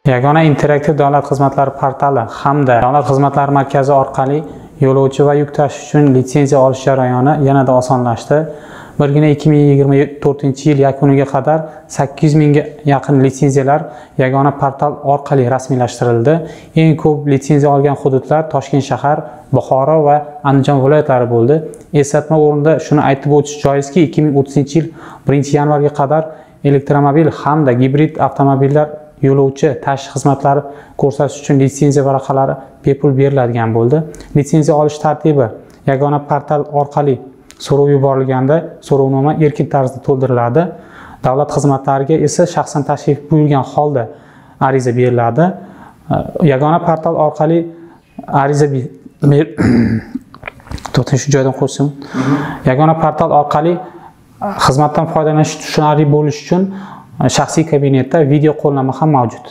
Yagona interaktiv davlat xizmatlari portali hamda davlat xizmatlari markazi orqali yo'lovchi va yuk tashish uchun litsenziya olish jarayoni yanada osonlashdi. Birgina 2024-yil yakuniga qadar 800 mingga yaqin litsenziyalar yagona portal orqali rasmiylashtirildi. Eng ko'p litsenziya olgan hududlar Toshkent shahar, Buxoro va Andijon viloyatlari bo'ldi. Eslatma o'rnida shuni aytib o'tish joizki, 2030-yil 1-yanvarga qadar elektromobil hamda gibrid avtomobillar yo'lovchi tashish xizmatlari ko'rsatish uchun litsenziya varaqalari bepul beriladigan bo'ldi. Litsenziya olish tartibi yagona portal orqali so'rov yuborilganda so'rovnoma erkin tarzda to'ldiriladi. Davlat xizmatlariga esa shaxsan tashrif buyurgan holda ariza beriladi. Yagona portal orqali ariza to'xtang, shu joydan qo'shsin. Yagona portal orqali xizmatdan foydalanish tushunarli bo'lishi uchun shaxsiy kabinetda video qo'llanma ham mavjud.